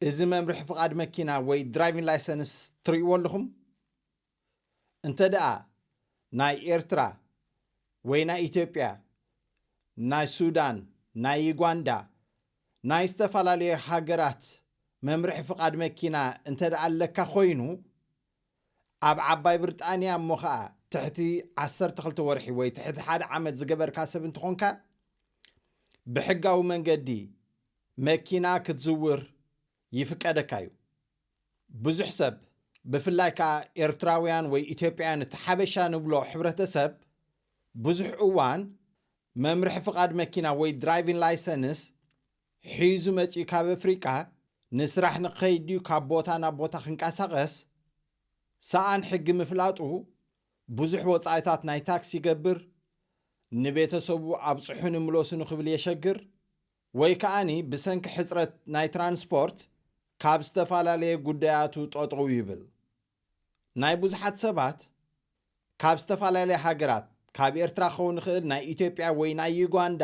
እዚ መምርሒ ፍቓድ መኪና ወይ ድራይቪንግ ላይሰንስ ትርእይዎ ኣለኹም? እንተ ደኣ ናይ ኤርትራ ወይ ናይ ኢትዮጵያ፣ ናይ ሱዳን፣ ናይ ዩጋንዳ፣ ናይ ዝተፈላለዩ ሃገራት መምርሒ ፍቓድ መኪና እንተ ደኣ ኣለካ ኮይኑ፣ ኣብ ዓባይ ብሪጣንያ እሞ ኸኣ ትሕቲ ዓሰርተ ክልተ ወርሒ ወይ ትሕቲ ሓደ ዓመት ዝገበርካ ሰብ እንተኾንካ፣ ብሕጋዊ መንገዲ መኪና ክትዝውር ይፍቀደካ እዩ። ብዙሕ ሰብ፣ ብፍላይ ከኣ ኤርትራውያን ወይ ኢትዮጵያውያን፣ እቲ ሓበሻ ንብሎ ሕብረተሰብ፣ ብዙሕ እዋን መምርሒ ፍቓድ መኪና ወይ ድራይቪንግ ላይሰንስ ሒዙ መጺኡ ካብ ኣፍሪቃ ንስራሕ ንክኸይድ ድዩ ካብ ቦታ ናብ ቦታ ክንቀሳቐስ፣ ሰኣን ሕጊ ምፍላጡ ብዙሕ ወጻኢታት ናይ ታክሲ ይገብር፣ ንቤተሰቡ ኣብጽሑኒ ምለሱኒ ክብል የሸግር፣ ወይ ከኣኒ ብሰንኪ ሕጽረት ናይ ትራንስፖርት ካብ ዝተፈላለየ ጉዳያቱ ጠጠው ይብል። ናይ ብዙሓት ሰባት ካብ ዝተፈላለያ ሃገራት፣ ካብ ኤርትራ ክኸውን ይኽእል፣ ናይ ኢትዮጵያ ወይ ናይ ዩጋንዳ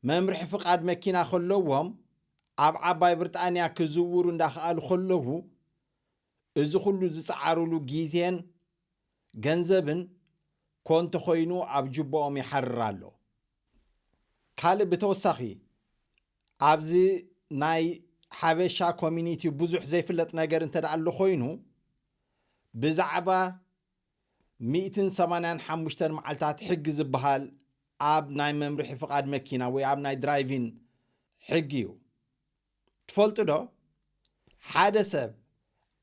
መምርሒ ፍቓድ መኪና ከለዎም ኣብ ዓባይ ብሪጣንያ ክዝውሩ እንዳኸኣሉ ከለዉ፣ እዚ ኩሉ ዝጸዓሩሉ ግዜን ገንዘብን ኮንቶ ኮይኑ ኣብ ጁባኦም ይሓርር ኣሎ። ካልእ ብተወሳኺ ኣብዚ ናይ ሓበሻ ኮሚኒቲ ብዙሕ ዘይፍለጥ ነገር እንተ ደኣ ኣሎ ኮይኑ፣ ብዛዕባ ሚእትን ሰማንያን ሓሙሽተን መዓልታት ሕጊ ዝበሃል ኣብ ናይ መምርሒ ፍቓድ መኪና ወይ ኣብ ናይ ድራይቪን ሕጊ እዩ። ትፈልጡ ዶ? ሓደ ሰብ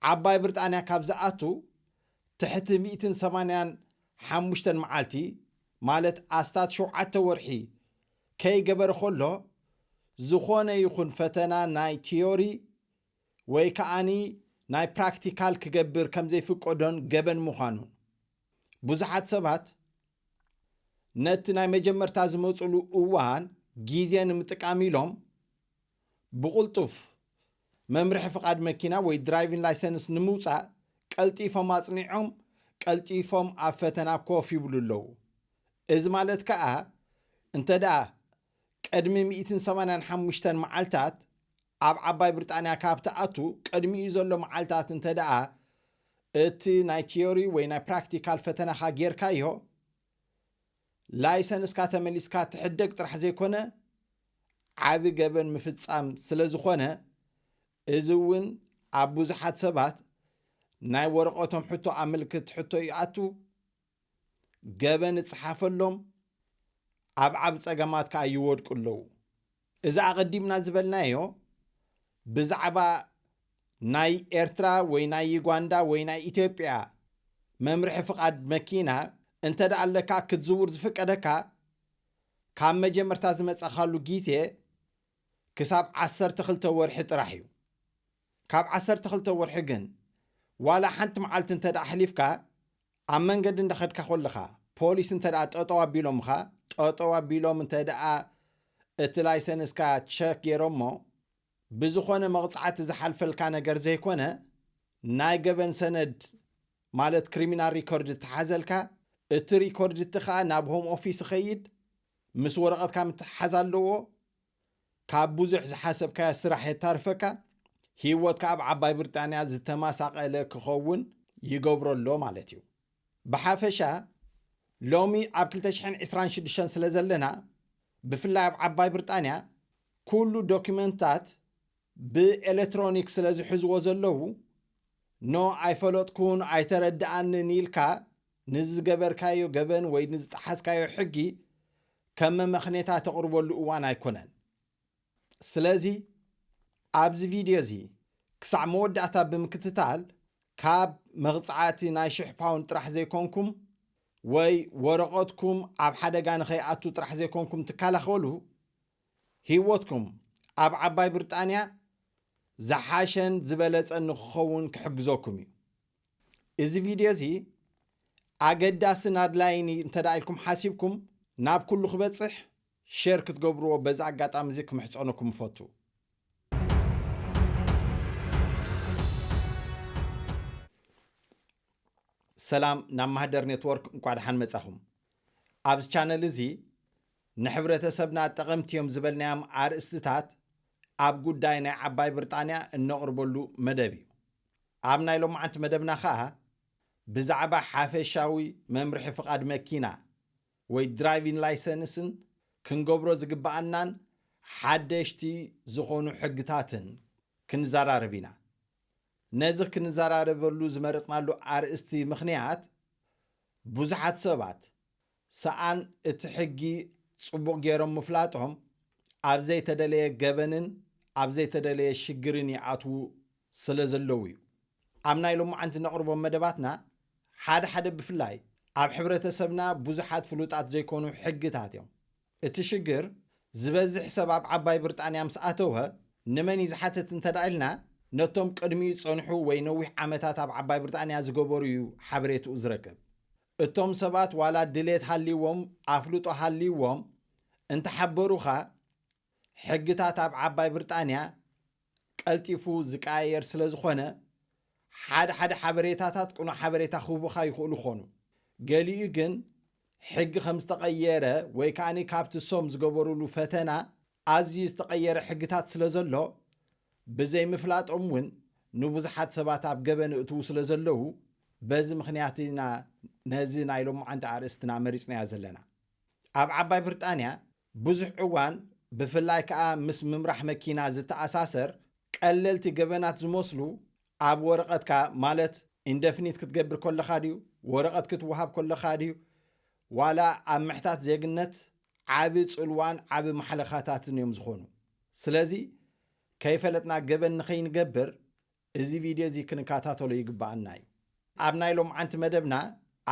ዓባይ ብሪጣንያ ካብ ዝኣቱ ትሕቲ ሚእትን ሰማንያን ሓሙሽተን መዓልቲ፣ ማለት ኣስታት ሸውዓተ ወርሒ ከይገበረ ከሎ፣ ዝኾነ ይኹን ፈተና ናይ ቲዮሪ ወይ ከኣኒ ናይ ፕራክቲካል ክገብር ከም ዘይፍቀዶን ገበን ምዃኑን። ብዙሓት ሰባት ነቲ ናይ መጀመርታ ዝመጽሉ እዋን ግዜ ንምጥቃም ኢሎም ብቕልጡፍ መምርሒ ፍቓድ መኪና ወይ ድራይቪንግ ላይሰንስ ንምውጻእ ቀልጢፎም ኣጽኒዖም ቀልጢፎም ኣብ ፈተና ኮፍ ይብሉ ኣለዉ። እዚ ማለት ከኣ እንተ ደኣ ቅድሚ ሚእትን ሰማንያን ሓሙሽተን መዓልታት ኣብ ዓባይ ብሪጣንያ ካብ ትኣቱ ቅድሚኡ ዘሎ መዓልታት እንተ ደኣ እቲ ናይ ቲዮሪ ወይ ናይ ፕራክቲካል ፈተናኻ ጌርካዮ፣ ላይሰንስካ ተመሊስካ ትሕደግ ጥራሕ ዘይኮነ፣ ዓቢ ገበን ምፍጻም ስለ ዝኾነ፣ እዚ እውን ኣብ ብዙሓት ሰባት ናይ ወረቐቶም ሕቶ ኣብ ምልክት ሕቶ ይኣቱ፣ ገበን ይጽሓፈሎም፣ ኣብ ዓቢ ጸገማት ከኣ ይወድቁ ኣለዉ። እዚ ኣቐዲምና ዝበልናዮ ብዛዕባ ናይ ኤርትራ ወይ ናይ ዩጋንዳ ወይ ናይ ኢትዮጵያ መምርሒ ፍቓድ መኪና እንተ ደኣ ኣለካ ክትዝውር ዝፍቀደካ ካብ መጀመርታ ዝመጻኻሉ ግዜ ክሳብ ዓሰርተ ክልተ ወርሒ ጥራሕ እዩ። ካብ ዓሰርተ ክልተ ወርሒ ግን ዋላ ሓንቲ መዓልቲ እንተ ደኣ ኣሕሊፍካ ኣብ መንገዲ እንዳኸድካ ከለኻ ፖሊስ እንተ ደኣ ጠጠው ኣቢሎምኻ፣ ጠጠው ኣቢሎም እንተ ደኣ እቲ ላይሰንስካ ቸክ ገይሮሞ ብዝኾነ መቕጻዕቲ ዝሓልፈልካ ነገር ዘይኮነ፣ ናይ ገበን ሰነድ ማለት ክሪሚናል ሪኮርድ እተሓዘልካ፣ እቲ ሪኮርድ እቲ ኸኣ ናብ ሆም ኦፊስ ይኸይድ፣ ምስ ወረቐትካ ምትሕሓዝ ኣለዎ። ካብ ብዙሕ ዝሓሰብካዮ ስራሕ የታርፈካ፣ ህይወትካ ኣብ ዓባይ ብሪጣንያ ዝተመሳቐለ ክኸውን ይገብሮ ኣሎ ማለት እዩ። ብሓፈሻ ሎሚ ኣብ ክልተ ሽሕን ዕስራን ሽዱሽተን ስለ ዘለና፣ ብፍላይ ኣብ ዓባይ ብሪጣንያ ኩሉ ዶክመንታት ብኤሌክትሮኒክ ስለ ዝሕዝዎ ዘለዉ፣ ኖ ኣይፈለጥኩን ኣይተረድኣንን ኢልካ ንዝገበርካዮ ገበን ወይ ንዝጠሓስካዮ ሕጊ ከም መመኽኔታ ተቕርበሉ እዋን ኣይኮነን። ስለዚ ኣብዚ ቪድዮ እዚ ክሳዕ መወዳእታ ብምክትታል ካብ መቕጻዕቲ ናይ ሽሕ ፓውንድ ጥራሕ ዘይኮንኩም ወይ ወረቐትኩም ኣብ ሓደጋ ንኸይኣቱ ጥራሕ ዘይኮንኩም ትከላኸሉ፣ ህይወትኩም ኣብ ዓባይ ብሪጣንያ ዝሓሸን ዝበለጸን ንክኸውን ክሕግዘኩም እዩ። እዚ ቪድዮ እዚ ኣገዳስን ኣድላይን እዩ እንተ ደኣ ኢልኩም ሓሲብኩም ናብ ኩሉ ክበጽሕ ሼር ክትገብርዎ በዚ ኣጋጣሚ እዚ ክምሕጸነኩም እፈቱ። ሰላም ናብ ማህደር ኔትወርክ እንቋዕ ደሓን መጻኹም። ኣብዚ ቻነል እዚ ንሕብረተሰብና ጠቐምቲ እዮም ዝበልናዮም ኣርእስትታት ኣብ ጉዳይ ናይ ዓባይ ብሪጣንያ እነቕርበሉ መደብ እዩ። ኣብ ናይ ሎማዓንቲ መደብና ኸኣ ብዛዕባ ሓፈሻዊ መምርሒ ፍቓድ መኪና ወይ ድራይቪን ላይሰንስን ክንገብሮ ዝግብኣናን ሓደሽቲ ዝኾኑ ሕግታትን ክንዘራረብ ኢና። ነዚ ክንዘራረበሉ ዝመረጽናሉ ኣርእስቲ ምኽንያት ብዙሓት ሰባት ሰኣን እቲ ሕጊ ጽቡቕ ገይሮም ምፍላጦም ኣብ ዘይተደለየ ገበንን ኣብ ዘይተደለየ ሽግርን ይኣትዉ ስለ ዘለዉ እዩ። ኣብ ናይ ሎማዓንቲ ነቕርቦም መደባትና ሓደ ሓደ ብፍላይ ኣብ ሕብረተሰብና ብዙሓት ፍሉጣት ዘይኮኑ ሕግታት እዮም። እቲ ሽግር ዝበዝሕ ሰብ ኣብ ዓባይ ብሪጣንያ ምስ ኣተወ ንመን እዩ ዝሓትት እንተ ደኣ ኢልና ነቶም ቅድሚኡ ዝጸንሑ ወይ ነዊሕ ዓመታት ኣብ ዓባይ ብሪጣንያ ዝገበሩ እዩ ሓበሬትኡ ዝረክብ። እቶም ሰባት ዋላ ድሌት ሃልይዎም ኣፍልጦ ሃልይዎም እንተሓበሩኻ ሕግታት ኣብ ዓባይ ብሪጣንያ ቀልጢፉ ዝቀያየር ስለ ዝኾነ ሓደ ሓደ ሓበሬታታት ቅኑዕ ሓበሬታ ክህቡኻ ይኽእሉ ኾኑ። ገሊኡ ግን ሕጊ ከም ዝተቐየረ ወይ ከኣ ካብቲ ሶም ዝገበሩሉ ፈተና ኣዝዩ ዝተቐየረ ሕግታት ስለ ዘሎ ብዘይምፍላጦም እውን ንብዙሓት ሰባት ኣብ ገበን እእትዉ ስለ ዘለዉ በዚ ምኽንያት ኢና ነዚ ናይ ሎማዓንቲ ኣርእስትና መሪጽናዮ ዘለና። ኣብ ዓባይ ብሪጣንያ ብዙሕ እዋን ብፍላይ ከኣ ምስ ምምራሕ መኪና ዝተኣሳሰር ቀለልቲ ገበናት ዝመስሉ ኣብ ወረቐትካ ማለት ኢንደፍኒት ክትገብር ከለኻ ድዩ ወረቐት ክትወሃብ ከለኻ ድዩ ዋላ ኣብ ምሕታት ዜግነት ዓቢ ጽልዋን ዓቢ ማሕለኻታትን እዮም ዝኾኑ። ስለዚ ከይፈለጥና ገበን ንኸይንገብር እዚ ቪድዮ እዚ ክንከታተሎ ይግብኣና እዩ። ኣብ ናይ ሎምዓንቲ መደብና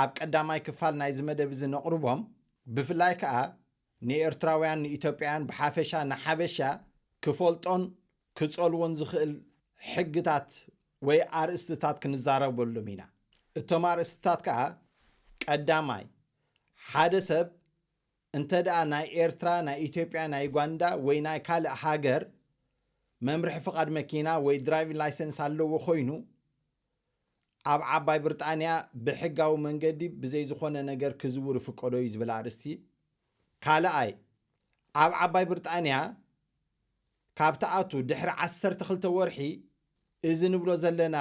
ኣብ ቀዳማይ ክፋል ናይዚ መደብ እዚ ነቕርቦም ብፍላይ ከኣ ንኤርትራውያን ንኢትዮጵያውያን ብሓፈሻ ንሓበሻ ክፈልጦን ክጸልዎን ዝኽእል ሕግታት ወይ ኣርእስትታት ክንዛረበሎም ኢና። እቶም ኣርእስትታት ከኣ ቀዳማይ ሓደ ሰብ እንተ ደኣ ናይ ኤርትራ ናይ ኢትዮጵያ ናይ ዩጋንዳ ወይ ናይ ካልእ ሃገር መምርሒ ፍቓድ መኪና ወይ ድራይቪን ላይሰንስ ኣለዎ ኮይኑ ኣብ ዓባይ ብሪጣንያ ብሕጋዊ መንገዲ ብዘይ ዝኾነ ነገር ክዝውር ይፍቀዶ እዩ ዝብል ኣርእስቲ። ካልኣይ ኣብ ዓባይ ብሪጣንያ ካብ ትኣቱ ድሕሪ ዓሰርተ ክልተ ወርሒ እዚ ንብሎ ዘለና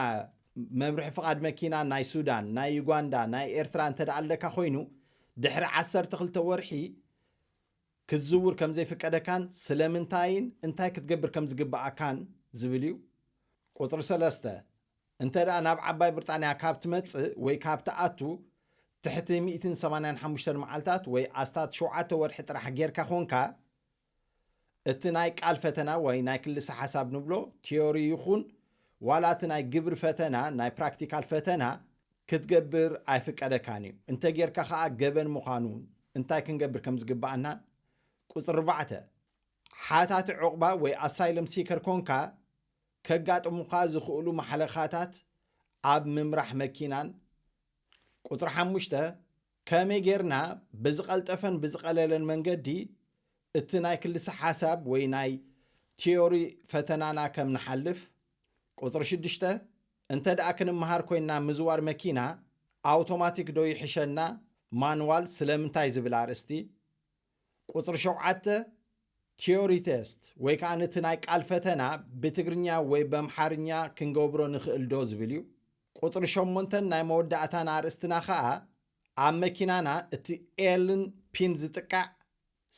መምርሒ ፍቓድ መኪና ናይ ሱዳን ናይ ዩጋንዳ ናይ ኤርትራ እንተ ደኣ ኣለካ ኮይኑ ድሕሪ ዓሰርተ ክልተ ወርሒ ክትዝውር ከም ዘይፍቀደካን ስለምንታይን እንታይ ክትገብር ከም ዝግብኣካን ዝብል እዩ። ቁፅሪ ሰለስተ እንተ ደኣ ናብ ዓባይ ብሪጣንያ ካብ ትመጽእ ወይ ካብ ትኣቱ ትሕቲ ሚእትን ሰማንያን ሓሙሽተን መዓልታት ወይ ኣስታት ሸውዓተ ወርሒ ጥራሕ ጌርካ ኾንካ እቲ ናይ ቃል ፈተና ወይ ናይ ክልሰ ሓሳብ ንብሎ ቲዮሪ ይኹን ዋላ እቲ ናይ ግብሪ ፈተና ናይ ፕራክቲካል ፈተና ክትገብር ኣይፍቀደካን እዩ። እንተ ጌርካ ኸኣ ገበን ምዃኑ እንታይ ክንገብር ከም ዝግብኣና። ቁጽሪ ኣርባዕተ ሓታቲ ዕቑባ ወይ ኣሳይለም ሲከር ኮንካ ከጋጥሙኻ ዝኽእሉ ማሕለኻታት ኣብ ምምራሕ መኪናን። ቁጽሪ ሓሙሽተ ከመይ ጌርና ብዝቐልጠፈን ብዝቐለለን መንገዲ እቲ ናይ ክልሰ ሓሳብ ወይ ናይ ቲዮሪ ፈተናና ከም ንሓልፍ። ቁጽሪ ሽዱሽተ እንተ ደኣ ክንመሃር ኮይንና ምዝዋር መኪና ኣውቶማቲክ ዶ ይሕሸና ማንዋል ስለምንታይ ዝብል ኣርእስቲ። ቁጽሪ ሸውዓተ ቲዮሪ ቴስት ወይ ከኣ ነቲ ናይ ቃል ፈተና ብትግርኛ ወይ በምሓርኛ ክንገብሮ ንኽእል ዶ ዝብል እዩ። ቁጽሪ ሸሞንተን ናይ መወዳእታን ኣርእስትና ከኣ ኣብ መኪናና እቲ ኤልን ፒን ዝጥቃዕ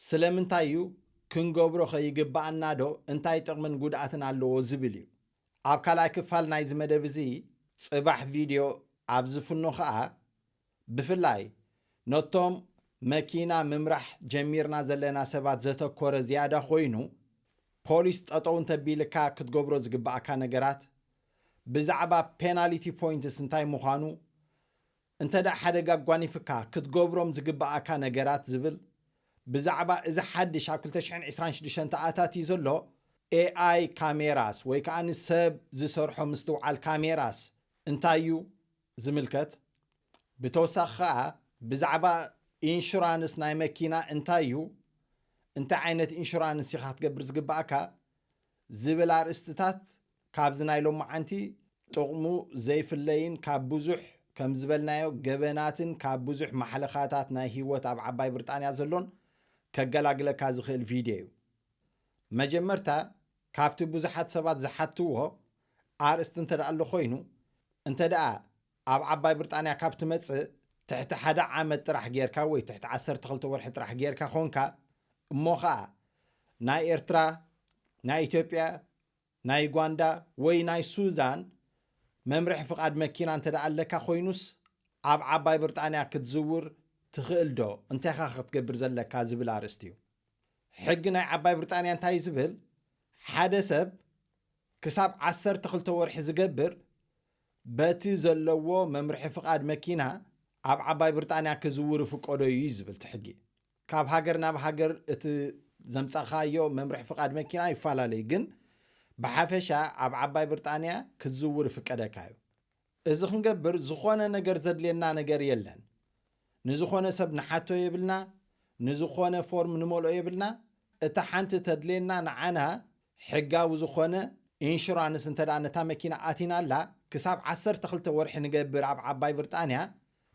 ስለምንታይ እዩ? ክንገብሮ ከ ይግብኣና ዶ? እንታይ ጥቕምን ጉድኣትን ኣለዎ ዝብል እዩ። ኣብ ካልኣይ ክፋል ናይዚ መደብ እዚ ጽባሕ ቪድዮ ኣብ ዝፍኖ ከኣ ብፍላይ ነቶም መኪና ምምራሕ ጀሚርና ዘለና ሰባት ዘተኮረ ዝያዳ ኮይኑ ፖሊስ ጠጠው እንተቢልካ ክትገብሮ ዝግብኣካ ነገራት ብዛዕባ ፔናሊቲ ፖይንትስ እንታይ ምዃኑ እንተ ደኣ ሓደጋ ኣጓኒፍካ ክትገብሮም ዝግብኣካ ነገራት ዝብል ብዛዕባ እዚ ሓድሽ ኣብ ክልተ ሽሕን ዕስራን ሽዱሽተን ተኣታትዩ ዘሎ ኤኣይ ካሜራስ ወይ ከኣ ንሰብ ዝሰርሖ ምስትውዓል ካሜራስ እንታይ እዩ ዝምልከት። ብተወሳኺ ከኣ ብዛዕባ ኢንሹራንስ ናይ መኪና እንታይ እዩ እንታይ ዓይነት ኢንሹራንስ ኢኻ ክትገብር ዝግብኣካ ዝብል ኣርእስትታት ካብዚ ናይ ሎማዓንቲ ጥቕሙ ዘይፍለይን ካብ ብዙሕ ከም ዝበልናዮ ገበናትን ካብ ብዙሕ ማሕለኻታት ናይ ህይወት ኣብ ዓባይ ብሪጣንያ ዘሎን ከገላግለካ ዝኽእል ቪድዮ እዩ። መጀመርታ ካብቲ ብዙሓት ሰባት ዝሓትዎ ኣርእስቲ እንተ ደኣ ኣሎ ኮይኑ፣ እንተ ደኣ ኣብ ዓባይ ብሪጣንያ ካብ ትመጽእ ትሕቲ ሓደ ዓመት ጥራሕ ጌርካ ወይ ትሕቲ ዓሰርተ ክልተ ወርሒ ጥራሕ ጌርካ ኾንካ፣ እሞ ኸኣ ናይ ኤርትራ፣ ናይ ኢትዮጵያ፣ ናይ ዩጋንዳ ወይ ናይ ሱዳን መምርሒ ፍቓድ መኪና እንተ ደኣ ኣለካ ኮይኑስ፣ ኣብ ዓባይ ብሪጣንያ ክትዝውር ትኽእል ዶ? እንታይ ኢኻ ክትገብር ዘለካ? ዝብል ኣርእስቲ እዩ። ሕጊ ናይ ዓባይ ብሪጣንያ እንታይ እዩ ዝብል? ሓደ ሰብ ክሳብ ዓሰርተ ክልተ ወርሒ ዝገብር በቲ ዘለዎ መምርሒ ፍቓድ መኪና ኣብ ዓባይ ብሪጣንያ ክዝውር ይፍቀዶ እዩ እዩ ዝብል እቲ ሕጊ። ካብ ሃገር ናብ ሃገር እቲ ዘምጻኻዮ መምርሒ ፍቓድ መኪና ይፈላለዩ፣ ግን ብሓፈሻ ኣብ ዓባይ ብሪጣንያ ክትዝውር ይፍቀደካ እዩ። እዚ ክንገብር ዝኾነ ነገር ዘድልየና ነገር የለን። ንዝኾነ ሰብ ንሓቶ የብልና፣ ንዝኾነ ፎርም ንመልኦ የብልና። እታ ሓንቲ ተድልየና ንዓና ሕጋዊ ዝኾነ ኢንሹራንስ እንተ ደኣ ነታ መኪና ኣቲናላ፣ ክሳብ ዓሰርተ ክልተ ወርሒ ንገብር ኣብ ዓባይ ብሪጣንያ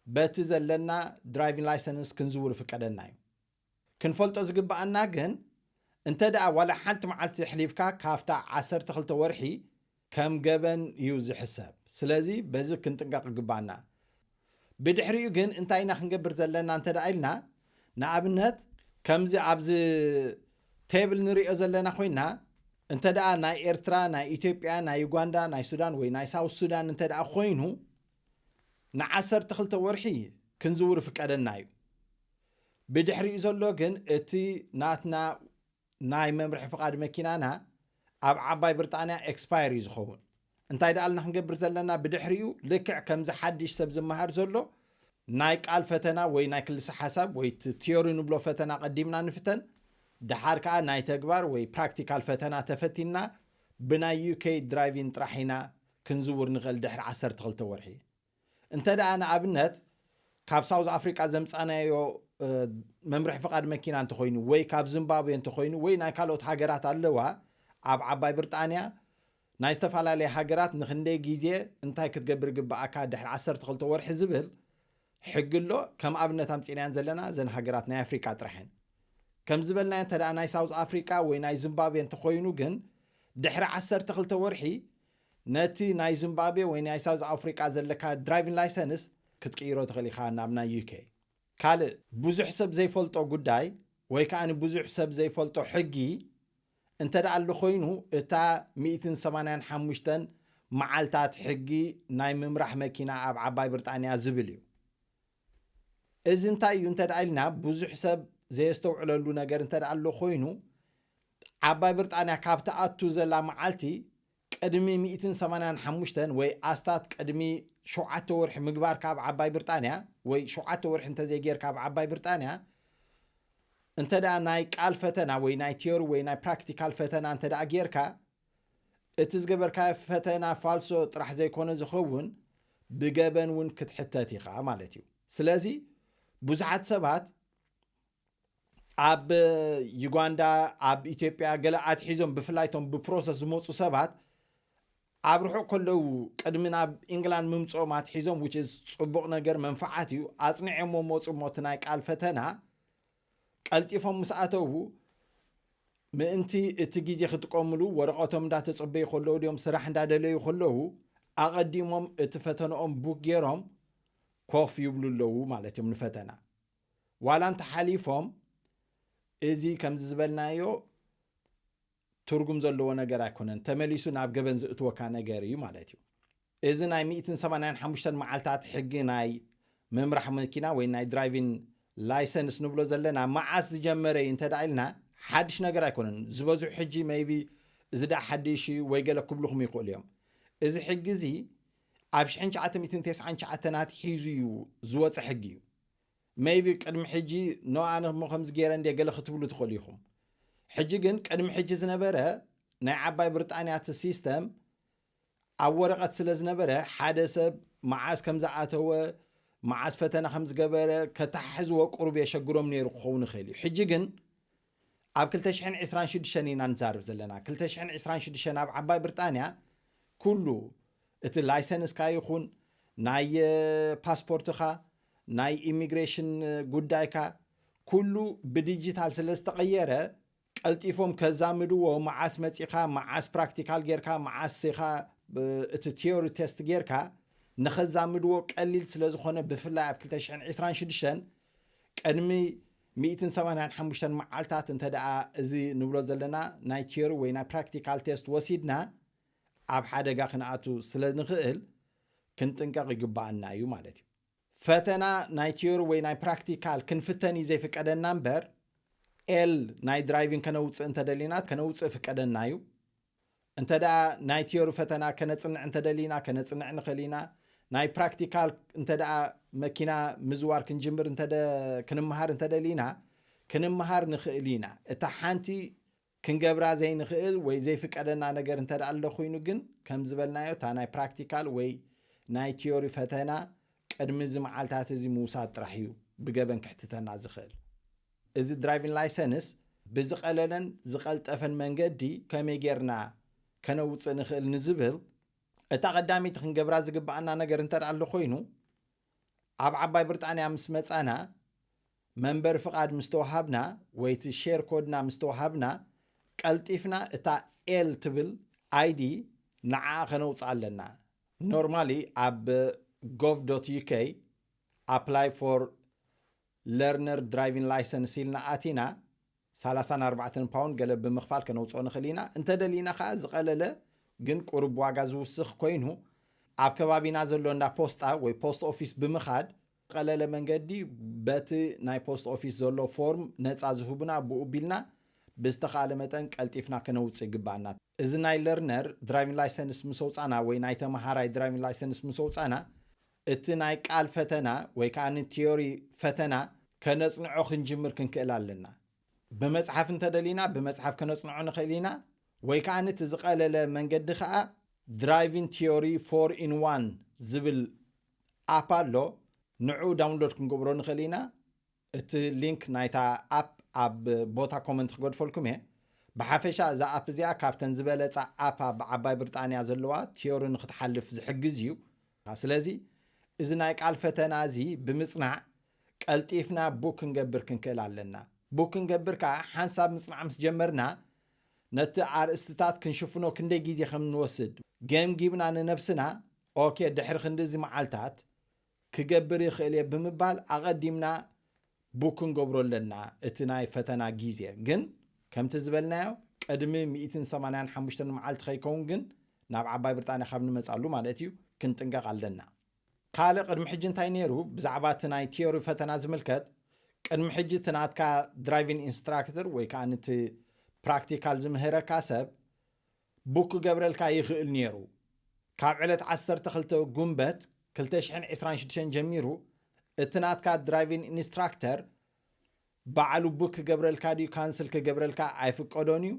በቲ ዘለና ድራይቪንግ ላይሰንስ ክንዝውር ይፍቀደና እዩ። ክንፈልጦ ዝግብኣና ግን፣ እንተ ደኣ ዋላ ሓንቲ መዓልቲ ኣሕሊፍካ፣ ካብታ ዓሰርተ ክልተ ወርሒ ከም ገበን እዩ ዝሕሰብ። ስለዚ በዚ ክንጥንቀቕ ይግባና። ብድሕሪኡ ግን እንታይ ኢና ክንገብር ዘለና እንተ ደኣ ኢልና፣ ንኣብነት ከምዚ ኣብዚ ቴብል ንሪኦ ዘለና ኮይና፣ እንተ ደኣ ናይ ኤርትራ፣ ናይ ኢትዮጵያ፣ ናይ ዩጋንዳ፣ ናይ ሱዳን ወይ ናይ ሳውት ሱዳን እንተ ደኣ ኮይኑ፣ ንዓሰርተ ክልተ ወርሒ ክንዝውር ይፍቀደና እዩ። ብድሕሪኡ ዘሎ ግን እቲ ናትና ናይ መምርሒ ፍቓድ መኪናና ኣብ ዓባይ ብሪጣንያ ኤክስፓየር እዩ ዝኸውን። እንታይ ደኣልና ክንገብር ዘለና? ብድሕሪኡ ልክዕ ከምዚ ሓድሽ ሰብ ዝመሃር ዘሎ ናይ ቃል ፈተና ወይ ናይ ክልሰ ሓሳብ ወይ እቲ ቲዮሪ ንብሎ ፈተና ቀዲምና ንፍተን፣ ደሓር ከኣ ናይ ተግባር ወይ ፕራክቲካል ፈተና ተፈቲንና ብናይ ዩኬ ድራይቪን ጥራሕ ኢና ክንዝውር ንኽእል ድሕሪ ዓሰርተ ክልተ ወርሒ። እንተ ደኣ ንኣብነት ካብ ሳውዝ ኣፍሪቃ ዘምጻናዮ፣ እ፣ መምርሒ ፍቓድ መኪና እንተኾይኑ ወይ ካብ ዚምባብዌ እንተኾይኑ ወይ ናይ ካልኦት ሃገራት ኣለዋ ኣብ ዓባይ ብሪጣንያ፣ ናይ ዝተፈላለያ ሃገራት ንኽንደይ ግዜ እንታይ ክትገብር ይግብኣካ ድሕሪ ዓሰርተ ክልተ ወርሒ ዝብል ሕጊ ኣሎ። ከም ኣብነት ኣምጺእናየን ዘለና እዘን ሃገራት ናይ ኣፍሪቃ ጥራሕ እየን። ከም ዝበልናዮ እንተ ደኣ ናይ ሳውዝ ኣፍሪቃ ወይ ናይ ዚምባብዌ እንተኾይኑ ግን ድሕሪ ዓሰርተ ክልተ ወርሒ ነቲ ናይ ዚምባብዌ ወይ ናይ ሳውዝ ኣፍሪቃ ዘለካ ድራይቪንግ ላይሰንስ ክትቅይሮ ትኽእል ኢኻ ናብ ናይ ዩኬ። ካልእ ብዙሕ ሰብ ዘይፈልጦ ጉዳይ ወይ ከኣ ብዙሕ ሰብ ዘይፈልጦ ሕጊ እንተ ደኣ ኣሎ ኮይኑ፣ እታ ሚእትን ሰማንያን ሓሙሽተን መዓልታት ሕጊ ናይ ምምራሕ መኪና ኣብ ዓባይ ብሪጣንያ ዝብል እዩ። እዚ እንታይ እዩ እንተ ደኣ ኢልና፣ ብዙሕ ሰብ ዘየስተውዕለሉ ነገር እንተ ደኣ ኣሎ ኮይኑ፣ ዓባይ ብሪጣንያ ካብ ትኣቱ ዘላ መዓልቲ ቅድሚ ሚእትን ሰማንያን ሓሙሽተን ወይ ኣስታት ቅድሚ ሸውዓተ ወርሒ ምግባርካ ኣብ ዓባይ ብሪጣንያ ወይ ሸውዓተ ወርሒ እንተዘይጌርካ ኣብ ዓባይ ብሪጣንያ፣ እንተ ደኣ ናይ ቃል ፈተና ወይ ናይ ቲዮሪ ወይ ናይ ፕራክቲካል ፈተና እንተ ደኣ ጌርካ፣ እቲ ዝገበርካዮ ፈተና ፋልሶ ጥራሕ ዘይኮነ ዝኸውን፣ ብገበን እውን ክትሕተት ኢኻ ማለት እዩ። ስለዚ ብዙሓት ሰባት ኣብ ዩጋንዳ፣ ኣብ ኢትዮጵያ ገለ ኣትሒዞም፣ ብፍላይ እቶም ብፕሮሰስ ዝመፁ ሰባት ኣብ ርሑቕ ከለዉ ቅድሚ ናብ ኢንግላንድ ምምፅኦም ኣትሒዞም፣ which is ፅቡቕ ነገር፣ መንፈዓት እዩ፣ ኣፅኒዖሞ መፁ እሞ እቲ ናይ ቃል ፈተና ቀልጢፎም ምስ ኣተዉ፣ ምእንቲ እቲ ግዜ ክጥቀምሉ ወረቐቶም እንዳተጸበዩ ከለዉ ድዮም ስራሕ እንዳደለዩ ከለዉ ኣቐዲሞም እቲ ፈተንኦም ቡክ ገይሮም ኮፍ ይብሉ ኣለዉ ማለት እዮም ንፈተና። ዋላ እንተሓሊፎም፣ እዚ ከምዚ ዝበልናዮ ትርጉም ዘለዎ ነገር ኣይኮነን፣ ተመሊሱ ናብ ገበን ዝእትወካ ነገር እዩ ማለት እዩ። እዚ ናይ ሚእትን ሰማንያን ሓሙሽተን መዓልታት ሕጊ ናይ ምምራሕ መኪና ወይ ናይ ድራይቪን ላይሰንስ ንብሎ ዘለና መዓስ ዝጀመረ እዩ እንተ ደኣ ኢልና፣ ሓድሽ ነገር ኣይኮነን። ዝበዝሑ ሕጂ maybe እዚ ደኣ ሓድሽ እዩ ወይ ገለ ክብሉኹም ይኽእሉ እዮም። እዚ ሕጊ እዚ ኣብ ሽሕን ትሽዓተ ሚእትን ተስዓን ትሽዓተን ኣትሒዙ እዩ ዝወፀ ሕጊ እዩ። Maybe ቅድሚ ሕጂ፣ "ኖ፣ ኣነ እሞ ከምዚ ገይረ እንድየ" ገለ ክትብሉ ትኽእሉ ኢኹም። ሕጂ ግን ቅድሚ ሕጂ ዝነበረ ናይ ዓባይ ብሪጣንያ እቲ ሲስተም ኣብ ወረቐት ስለ ዝነበረ፣ ሓደ ሰብ መዓስ ከም ዝኣተወ፣ መዓስ ፈተና ከም ዝገበረ ከተሓሕዝዎ ቁሩብ የሸግሮም ነይሩ ክኸውን ይኽእል እዩ። ሕጂ ግን ኣብ ክልተ ሽሕን ዕስራን ሽዱሽተን ኢና ንዛረብ ዘለና። ክልተ ሽሕን ዕስራን ሽዱሽተን ኣብ ዓባይ ብሪጣንያ ኩሉ እቲ ላይሰንስካ ይኹን ናይ ፓስፖርትኻ፣ ናይ ኢሚግሬሽን ጉዳይካ፣ ኩሉ ብዲጂታል ስለ ዝተቐየረ፣ ቀልጢፎም ከዛምድዎ፣ መዓስ መጺኻ፣ መዓስ ፕራክቲካል ጌርካ፣ መዓስ ኢኻ እቲ ቲዮሪ ቴስት ጌርካ፣ ንኸዛምድዎ ቀሊል ስለ ዝኾነ፣ ብፍላይ ኣብ ክልተ ሽሕን ዕስራን ሽዱሽተን ቅድሚ ሚእትን ሰማንያን ሓሙሽተን መዓልታት እንተ ደኣ እዚ ንብሎ ዘለና ናይ ቲዮሪ ወይ ናይ ፕራክቲካል ቴስት ወሲድና፣ ኣብ ሓደጋ ክንኣቱ ስለ ንኽእል ክንጥንቀቕ ይግብኣና እዩ ማለት እዩ። ፈተና ናይ ቲዮሪ ወይ ናይ ፕራክቲካል ክንፍተን እዩ ዘይፍቀደና እምበር፣ ኤል ናይ ድራይቪንግ ከነውፅእ እንተደሊና ከነውፅእ ፍቀደና እዩ። እንተ ደኣ ናይ ቲዮሪ ፈተና ከነጽንዕ እንተደሊና ከነጽንዕ ንኽእል ኢና። ናይ ፕራክቲካል እንተ ደኣ መኪና ምዝዋር ክንጅምር እንተ ክንምሃር እንተደሊና ክንምሃር ንኽእል ኢና። እታ ሓንቲ ክንገብራ ዘይንኽእል ወይ ዘይፍቀደና ነገር እንተ ደኣ ኣሎ ኮይኑ ግን፣ ከም ዝበልናዮ፣ እታ ናይ ፕራክቲካል ወይ ናይ ቲዮሪ ፈተና ቅድሚ እዚ መዓልታት እዚ ምውሳድ ጥራሕ እዩ ብገበን ክሕትተና ዝኽእል። እዚ ድራይቪንግ ላይሰንስ ብዝቐለለን ዝቐልጠፈን መንገዲ ከመይ ጌርና ከነውፅእ ንኽእል ንዝብል፣ እታ ቀዳመይቲ ክንገብራ ዝግብኣና ነገር እንተ ደኣ ኣሎ ኮይኑ፣ ኣብ ዓባይ ብሪጣንያ ምስ መጻና፣ መንበሪ ፍቓድ ምስ ተዋሃብና ወይ እቲ ሼር ኮድና ምስ ተዋሃብና፣ ቀልጢፍና እታ ኤል ትብል ኣይዲ ንዓኣ ከነውፅኣ ኣለና። ኖርማሊ ኣብ ጎቭ ዶት ዩ ኬ ኣፕላይ ፎር ለርነር ድራይቪንግ ላይሰንስ ኢልና ኣቲና ሰላሳን ኣርባዕተን ፓውንድ ገለ ብምኽፋል ከነውፅኦ ንኽእል ኢና። እንተደሊና ከዓ ዝቐለለ ግን ቁሩብ ዋጋ ዝውስኽ ኮይኑ ኣብ ከባቢና ዘሎ እንዳ ፖስጣ ወይ ፖስት ኦፊስ ብምኻድ ቀለለ መንገዲ በቲ ናይ ፖስት ኦፊስ ዘሎ ፎርም ነፃ ዝህቡና ብኡ ቢልና ብዝተኻለ መጠን ቀልጢፍና ከነውፅእ ይግባኣና። እዚ ናይ ለርነር ድራይቪንግ ላይሰንስ ምስ ኣውፃና ወይ ናይ ተምሃራይ ድራይቪንግ ላይሰንስ ምስ ኣውፃና እቲ ናይ ቃል ፈተና ወይ ከዓ ንቲዮሪ ፈተና ከነፅንዖ ክንጅምር ክንክእል ኣለና። ብመፅሓፍ እንተደሊና ብመፅሓፍ ከነፅንዖ ንኽእል ኢና፣ ወይ ከዓ እቲ ዝቐለለ መንገዲ ከዓ ድራይቪንግ ቲዮሪ ፎር ኢን ዋን ዝብል ኣፕ ኣሎ። ንዑ ዳውንሎድ ክንገብሮ ንኽእል ኢና። እቲ ሊንክ ናይታ ኣፕ ኣብ ቦታ ኮመንት ክገድፈልኩም እየ። ብሓፈሻ እዛ ኣፕ እዚኣ ካብተን ዝበለፃ ኣፕ ኣብ ዓባይ ብሪጣንያ ዘለዋ ቲዮሪ ንክትሓልፍ ዝሕግዝ እዩ። ስለዚ እዚ ናይ ቃል ፈተና እዚ ብምፅናዕ ቀልጢፍና ቡክ ክንገብር ክንክእል ኣለና። ቡክ ክንገብር ከዓ ሓንሳብ ምፅናዕ ምስ ጀመርና ነቲ ኣርእስትታት ክንሽፍኖ ክንደይ ግዜ ከም ንወስድ ገምጊምና ንነብስና፣ ኦኬ፣ ድሕሪ ክንድዚ መዓልታት ክገብር ይኽእል እየ ብምባል ኣቐዲምና ቡክ ክንገብሮ ኣለና። እቲ ናይ ፈተና ግዜ ግን ከምቲ ዝበልናዮ ቅድሚ ሚእትን ሰማንያን ሓሙሽተን መዓልቲ ከይከውን ግን ናብ ዓባይ ብሪጣንያ ካብ ንመፃሉ ማለት እዩ ክንጥንቀቕ ኣለና። ካልእ ቅድሚ ሕጂ እንታይ ነይሩ ብዛዕባ እቲ ናይ ቲዮሪ ፈተና ዝምልከት፣ ቅድሚ ሕጂ እቲ ናትካ ድራይቪንግ ኢንስትራክተር ወይ ከዓ ነቲ ፕራክቲካል ዝምህረካ ሰብ ቡክ ክገብረልካ ይኽእል ነይሩ። ካብ ዕለት ዓሰርተ ክልተ ጉንበት ክልተ ሽሕን ዕስራን ሽዱሽተን ጀሚሩ እቲ ናትካ ድራይቪንግ ኢንስትራክተር ባዕሉ ቡክ ክገብረልካ ድዩ ካንስል ክገብረልካ ኣይፍቀዶን እዩ።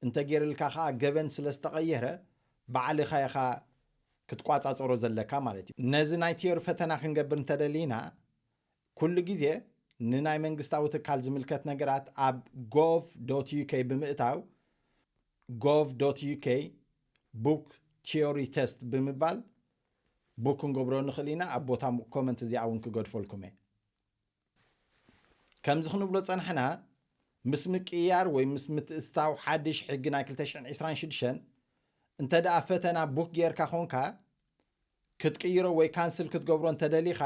እንተገይርልካ ከዓ ገበን ስለ ዝተቐየረ ባዕልኻ ኢኻ ክትቋፃፀሮ ዘለካ ማለት እዩ። ነዚ ናይ ቲዮሪ ፈተና ክንገብር እንተደሊና ኩሉ ግዜ ንናይ መንግስታዊ ትካል ዝምልከት ነገራት ኣብ ጎቭ ዶት ዩ ኬ ብምእታው ጎቭ ዶት ዩ ኬ ቡክ ቲዮሪ ቴስት ብምባል ቡክ ክንገብሮ ንኽእል ኢና። ኣብ ቦታ ኮመንት እዚኣ እውን ክገድፈልኩም እየ። ከምዚ ክንብሎ ጸናሕና ምስ ምቅይያር ወይ ምስ ምትእትታው ሓድሽ ሕጊ ናይ ክልተ ሽሕን ዕስራን ሽዱሽተን እንተ ደኣ ፈተና ቡክ ጌርካ ኾንካ ክትቅይሮ ወይ ካንስል ክትገብሮ እንተደሊኻ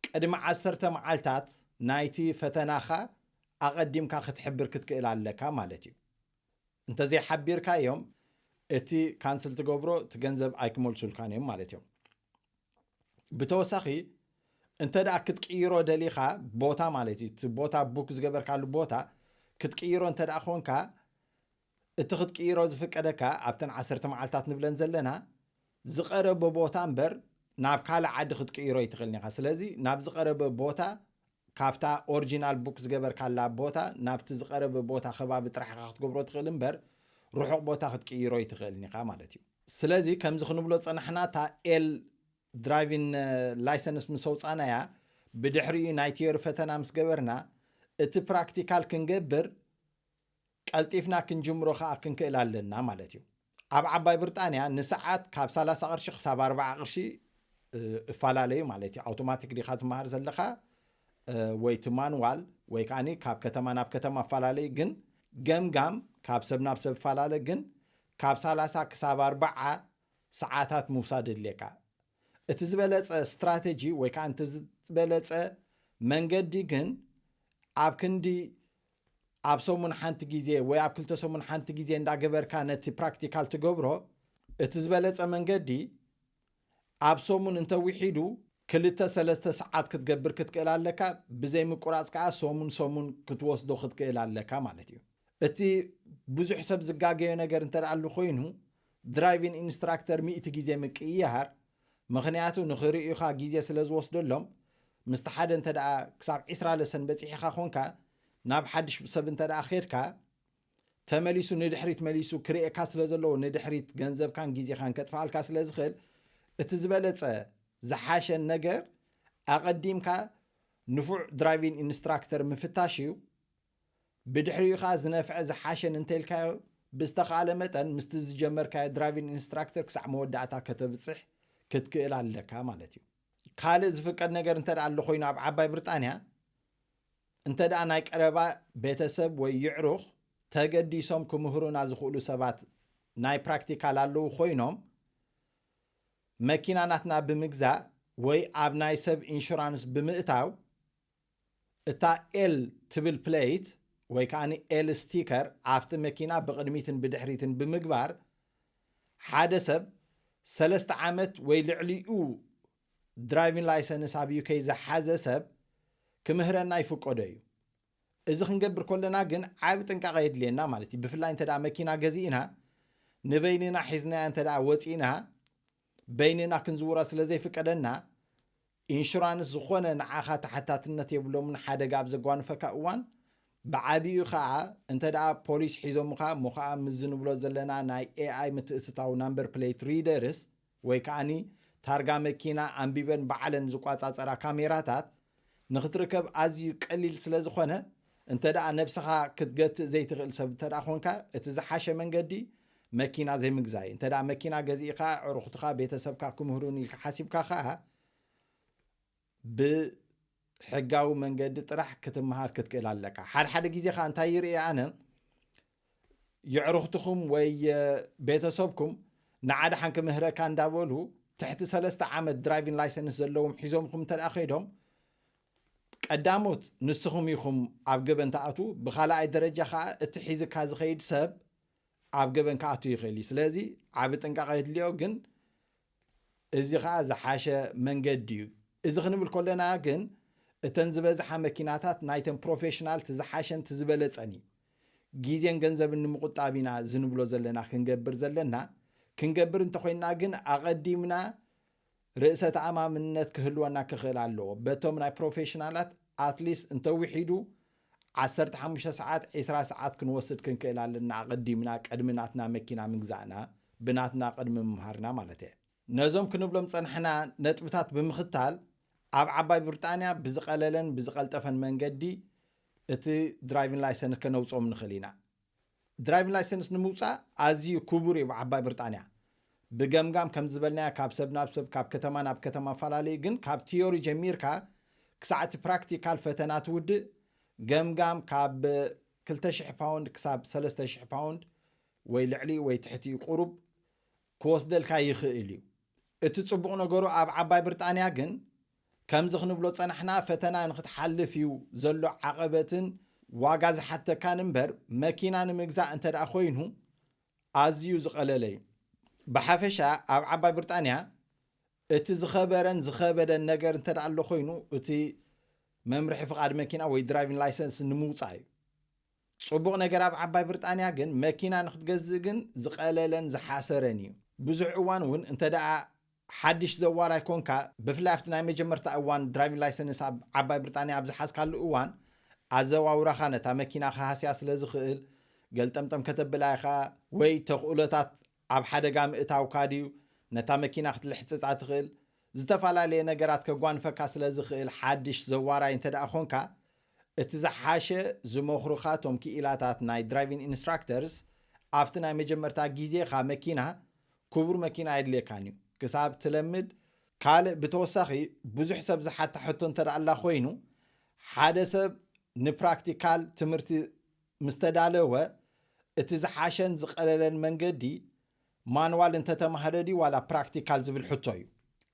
ቅድሚ ዓሰርተ መዓልታት ናይቲ ፈተናኻ ኣቐዲምካ ክትሕብር ክትክእል ኣለካ ማለት እዩ። እንተዘይሓቢርካ እዮም እቲ ካንስል ትገብሮ እቲ ገንዘብ ኣይክመልሱልካን እዮም ማለት እዮም። ብተወሳኺ እንተ ደኣ ክትቅይሮ ደሊኻ ቦታ ማለት እዩ እቲ ቦታ ቡክ ዝገበርካሉ ቦታ ክትቅይሮ እንተ ደኣ ኮንካ እቲ ክትቅይሮ ዝፍቀደካ ኣብተን ዓሰርተ መዓልታት ንብለን ዘለና ዝቐረበ ቦታ እምበር ናብ ካልእ ዓዲ ክትቅይሮ ይትኽእልን ኢኻ። ስለዚ ናብ ዝቐረበ ቦታ ካብታ ኦሪጂናል ቡክ ዝገበርካላ ቦታ ናብቲ ዝቐረበ ቦታ ከባቢ ጥራሕ ኢኻ ክትገብሮ ትኽእል እምበር ርሑቕ ቦታ ክትቅይሮ ይትኽእልን ኢኻ ማለት እዩ። ስለዚ ከምዚ ክንብሎ ዝጸናሕና እታ ኤል ድራይቪን ላይሰንስ ምስ ኣውጻእናያ ብድሕሪኡ ናይ ቲዮሪ ፈተና ምስ ገበርና እቲ ፕራክቲካል ክንገብር ቀልጢፍና ክንጅምሮ ከኣ ክንክእል ኣለና ማለት እዩ። ኣብ ዓባይ ብሪጣንያ ንሰዓት ካብ ሰላሳ ቅርሺ ክሳብ ኣርባዓ ቅርሺ እፈላለዩ ማለት እዩ። ኣውቶማቲክ ዲኻ ትመሃር ዘለኻ ወይ እቲ ማንዋል ወይ ከዓኒ ካብ ከተማ ናብ ከተማ እፈላለዩ ግን ገምጋም ካብ ሰብ ናብ ሰብ ፈላለ፣ ግን ካብ ሰላሳ ክሳብ ኣርባዓ ሰዓታት ምውሳድ የድልየካ። እቲ ዝበለጸ ስትራተጂ ወይ ከዓ እቲ ዝበለጸ መንገዲ ግን ኣብ ክንዲ ኣብ ሰሙን ሓንቲ ግዜ ወይ ኣብ ክልተ ሰሙን ሓንቲ ግዜ እንዳገበርካ ነቲ ፕራክቲካል ትገብሮ። እቲ ዝበለጸ መንገዲ ኣብ ሰሙን እንተዊሒዱ ክልተ ሰለስተ ሰዓት ክትገብር ክትክእል ኣለካ። ብዘይ ምቁራጽ ከዓ ሰሙን ሰሙን ክትወስዶ ክትክእል ኣለካ ማለት እዩ። እቲ ብዙሕ ሰብ ዝጋገዮ ነገር እንተ ደኣ ኣሎ ኮይኑ፣ ድራይቪን ኢንስትራክተር ሚእቲ ግዜ ምቅይያር፣ ምኽንያቱ ንኽርእዩኻ ግዜ ስለ ዝወስደሎም፣ ምስቲ ሓደ እንተ ደኣ ክሳብ ዒስራ ለሰን በጺሕኻ ኾንካ፣ ናብ ሓድሽ ሰብ እንተ ደኣ ኸድካ፣ ተመሊሱ ንድሕሪት መሊሱ ክርእየካ ስለ ዘለዎ፣ ንድሕሪት ገንዘብካን ግዜኻን ከጥፍኣልካ ስለ ዝኽእል፣ እቲ ዝበለጸ ዝሓሸን ነገር ኣቐዲምካ ንፉዕ ድራይቪን ኢንስትራክተር ምፍታሽ እዩ። ብድሕሪኡ ኸኣ ዝነፍዐ ዝሓሸን እንተልካዮ፣ ብዝተኻእለ መጠን ምስቲ ዝጀመርካዮ ድራይቪን ኢንስትራክተር ክሳዕ መወዳእታ ከተብጽሕ ክትክእል ኣለካ ማለት እዩ። ካልእ ዝፍቀድ ነገር እንተ ደኣ ኣሎ ኮይኑ ኣብ ዓባይ ብሪጣንያ፣ እንተ ደኣ ናይ ቀረባ ቤተሰብ ወይ ይዕሩኽ ተገዲሶም ክምህሩና ዝኽእሉ ሰባት ናይ ፕራክቲካል ኣለዉ ኮይኖም፣ መኪና ናትና ብምግዛእ ወይ ኣብ ናይ ሰብ ኢንሹራንስ ብምእታው፣ እታ ኤል ትብል ፕሌት ወይ ከኣ ኤል ስቲከር ኣብቲ መኪና ብቕድሚትን ብድሕሪትን ብምግባር፣ ሓደ ሰብ ሰለስተ ዓመት ወይ ልዕሊኡ ድራይቪን ላይሰንስ ኣብ ዩኬ ዝሓዘ ሰብ ክምህረና ይፍቀዶ እዩ። እዚ ክንገብር ከለና ግን ዓቢ ጥንቃቐ የድልየና ማለት እዩ። ብፍላይ እንተ ደኣ መኪና ገዚእና፣ ንበይንና ሒዝናያ እንተ ደኣ ወጺእና፣ በይንና ክንዝውራ ስለ ዘይፍቀደና፣ ኢንሹራንስ ዝኾነ ንዓኻ ተሓታትነት የብሎምን። ሓደጋ ኣብ ዘጓንፈካ እዋን፣ ብዓቢኡ ኸኣ እንተ ደኣ ፖሊስ ሒዞምኻ፣ እሞ ኸኣ ምስዚ ንብሎ ዘለና ናይ ኤ ኣይ ምትእትታው ናምበር ፕሌት ሪደርስ ወይ ከኣኒ ታርጋ መኪና ኣንቢበን ባዕለን ዝቋጻጸራ ካሜራታት ንኽትርከብ ኣዝዩ ቀሊል ስለ ዝኾነ፣ እንተ ደኣ ነብስኻ ክትገትእ ዘይትኽእል ሰብ እንተ ደኣ ኾንካ፣ እቲ ዝሓሸ መንገዲ መኪና ዘይምግዛይ። እንተ ደኣ መኪና ገዚእኻ፣ ኣዕሩኽትኻ፣ ቤተሰብካ ክምህሩኒ ኢልካ ሓሲብካ ኸኣ፣ ብሕጋዊ መንገዲ ጥራሕ ክትመሃር ክትክእል ኣለካ። ሓደ ሓደ ግዜ ኸኣ እንታይ ይርኢ ኣነ፣ የዕሩኽትኹም ወይ ቤተሰብኩም ንዓ ደሓን ክምህረካ እንዳበሉ፣ ትሕቲ ሰለስተ ዓመት ድራይቪን ላይሰንስ ዘለዎም ሒዞምኹም እንተ ደኣ ከይዶም፣ ቀዳሞት ንስኹም ኢኹም ኣብ ገበን ትኣትዉ፣ ብኻልኣይ ደረጃ ኸኣ እቲ ሒዝካ ዝኸይድ ሰብ ኣብ ገበን ክኣቱ ይኽእል እዩ። ስለዚ ዓቢ ጥንቃቐ የድልዮ፣ ግን እዚ ኸኣ ዝሓሸ መንገዲ እዩ። እዚ ክንብል ከለና ግን እተን ዝበዝሓ መኪናታት ናይተን ፕሮፌሽናል እቲ ዝሓሸን እቲ ዝበለጸን እዩ። ግዜን ገንዘብን ንምቑጣብ ኢና እዚ ንብሎ ዘለና ክንገብር ዘለና። ክንገብር እንተኾይንና ግን ኣቐዲምና ርእሰ ተኣማምነት ክህልወና ክኽእል ኣለዎ። በቶም ናይ ፕሮፌሽናላት ኣትሊስት እንተዊሒዱ ዓሰርተ ሓሙሽተ ሰዓት፣ ዒስራ ሰዓት ክንወስድ ክንክእል ኣለና፣ ኣቐዲምና ቅድሚ ናትና መኪና ምግዛእና፣ ብናትና ቅድሚ ምምሃርና ማለት እየ። ነዞም ክንብሎም ጸናሕና ነጥብታት ብምኽታል፣ ኣብ ዓባይ ብሪጣንያ ብዝቐለለን ብዝቐልጠፈን መንገዲ እቲ ድራይቪን ላይሰንስ ከነውጽኦም ንኽእል ኢና። ድራይቪን ላይሰንስ ንምውጻእ ኣዝዩ ክቡር እዩ ብዓባይ ብሪጣንያ። ብገምጋም ከም ዝበልናዮ ካብ ሰብ ናብ ሰብ፣ ካብ ከተማ ናብ ከተማፈላለዩ፣ ግን ካብ ቲዮሪ ጀሚርካ ክሳዕ እቲ ፕራክቲካል ፈተና ትውድእ፣ ገምጋም ካብ ክልተ ሽሕ ፓውንድ ክሳብ ሰለስተ ሽሕ ፓውንድ ወይ ልዕሊኡ ወይ ትሕቲኡ ቁሩብ ክወስደልካ ይኽእል እዩ። እቲ ጽቡቕ ነገሩ ኣብ ዓባይ ብሪጣንያ ግን ከምዚ ክንብሎ ጸናሕና ፈተና ንኽትሓልፍ እዩ ዘሎ ዓቐበትን ዋጋ ዝሓተካን እምበር መኪና ንምግዛእ እንተ ደኣ ኮይኑ ኣዝዩ ዝቐለለ እዩ። ብሓፈሻ ኣብ ዓባይ ብሪጣንያ እቲ ዝኸበረን ዝኸበደን ነገር እንተ ደኣ ኣሎ ኮይኑ እቲ መምርሒ ፍቓድ መኪና ወይ ድራይቪን ላይሰንስ ንምውጻእ እዩ። ጽቡቕ ነገር ኣብ ዓባይ ብሪጣንያ ግን መኪና ንኽትገዝእ ግን ዝቐለለን ዝሓሰረን እዩ። ብዙሕ እዋን እውን እንተ ደኣ ሓድሽ ዘዋራይ ኮንካ፣ ብፍላይ ኣብቲ ናይ መጀመርታ እዋን ድራይቪንግ ላይሰንስ ኣብ ዓባይ ብሪጣንያ ኣብ ዝሓዝካሉ እዋን ኣዘዋውራኻ ነታ መኪና ክሃስያ ስለ ዝኽእል፣ ገልጠምጠም ከተብላ ኢኻ ወይ ተኽእሎታት ኣብ ሓደጋ ምእታውካ ድዩ ነታ መኪና ክትልሕጽጻ ትኽእል፣ ዝተፈላለየ ነገራት ከጓንፈካ ስለ ዝኽእል ሓድሽ ዘዋራይ እንተ ደኣ ኾንካ፣ እቲ ዝሓሸ ዝመኽሩኻ እቶም ክኢላታት ናይ ድራይቪንግ ኢንስትራክተርስ ኣብቲ ናይ መጀመርታ ግዜኻ መኪና ክቡር መኪና ኣየድልየካን እዩ ክሳብ ትለምድ። ካልእ ብተወሳኺ ብዙሕ ሰብ ዝሓታ ሕቶ እንተ ደኣ ኣላ ኮይኑ ሓደ ሰብ ንፕራክቲካል ትምህርቲ ምስ ተዳለወ፣ እቲ ዝሓሸን ዝቐለለን መንገዲ ማንዋል እንተተማህረ ድዩ ዋላ ፕራክቲካል ዝብል ሕቶ እዩ።